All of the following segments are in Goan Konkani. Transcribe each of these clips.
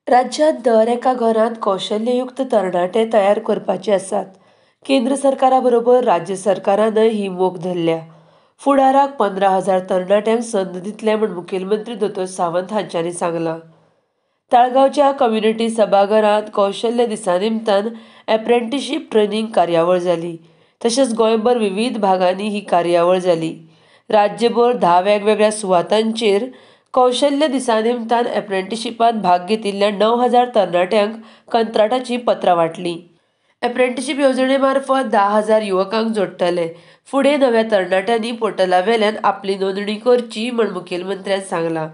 राज्यांत दर एका घरांत कौशल्ययुक्त तरणाटे तयार करपाचे आसात. केंद्र सरकारा बरोबर राज्य सरकारानय ही मोख धरल्या. फुडाराक 15,000 तरणाट्यांक संद दितले म्हूण मुखेलमंत्री दोतोर सावंत हांच्यांनी सांगलां. ताळगांवच्या कम्युनिटी सभाघरांत कौशल्य दिसा निमतान एप्रेंटीशीप ट्रेनींग कार्यावळ जाली. तशेंच गोंयभर विवीध भागांनी ही कार्यावळ जाली. राज्यभर 10 वेगवेगळ्या सुवातांचेर कौशल्य दिसा निमतान एप्रेंटीशिपांत भाग घेतिल्ल्या 9,000 तरणाट्यांक कंत्राटाचीं पत्रां वांटलीं. एप्रेंटीशीप येवजणे मार्फत 10,000 युवकांक जोडटले. फुडें नव्या तरणाट्यांनी पोर्टला वेल्यान आपली नोंदणी करची म्हूण मुखेलमंत्र्यान सांगलां.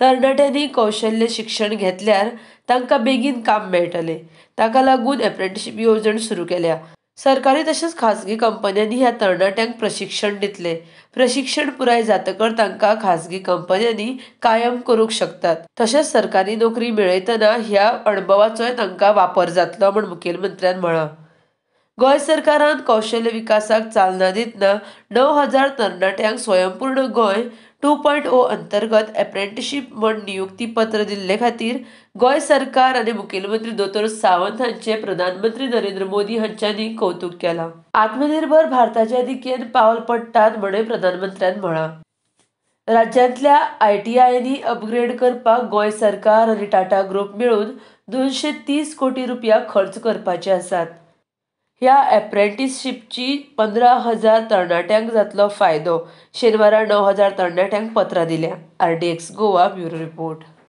तरणाट्यांनी कौशल्य शिक्षण घेतल्यार तांकां बेगीन काम मेळटलें. ताका लागून एप्रेंटीशीप येवजण सुरू केल्या. सरकारी तशेंच खाजगी कंपन्यांनी ह्या तरणाट्यांक प्रशिक्षण दितले. प्रशिक्षण पुराय जातकर तांकां खाजगी कंपन्यांनी कायम करूंक शकतात. तशेंच सरकारी नोकरी मेळयतना ह्या अणभवाचोय तांकां वापर जातलो म्हूण मुखेलमंत्र्यान म्हळां. गोंय सरकारान कौशल्य विकासाक चालना दितना 9,000 तरणाट्यांक स्वयंपूर्ण गोंय 2.0 अंतर्गत एप्रेंटीशीप म्हूण नियुक्ती पत्र दिल्ले खातीर गोंय सरकार आनी मुखेलमंत्री दोतोर सावंत हांचे प्रधानमंत्री नरेंद्र मोदी हांच्यांनी कौतूक केलां. आत्मनिर्भर भारताच्या दिकेन पावल पडटात म्हणूय प्रधानमंत्र्यान म्हळां. राज्यांतल्या आयटीआयनी अपग्रेड करपाक गोंय सरकार आनी टाटा ग्रुप मेळून 230 कोटी रुपया खर्च करपाचे आसात. ह्या एप्रेंटीसशिपची 15,000 तरणाट्यांक जातलो फायदो. शेनवारा 9,000 तरणाट्यांक पत्रां दिल्या. RDX Goa bureau report.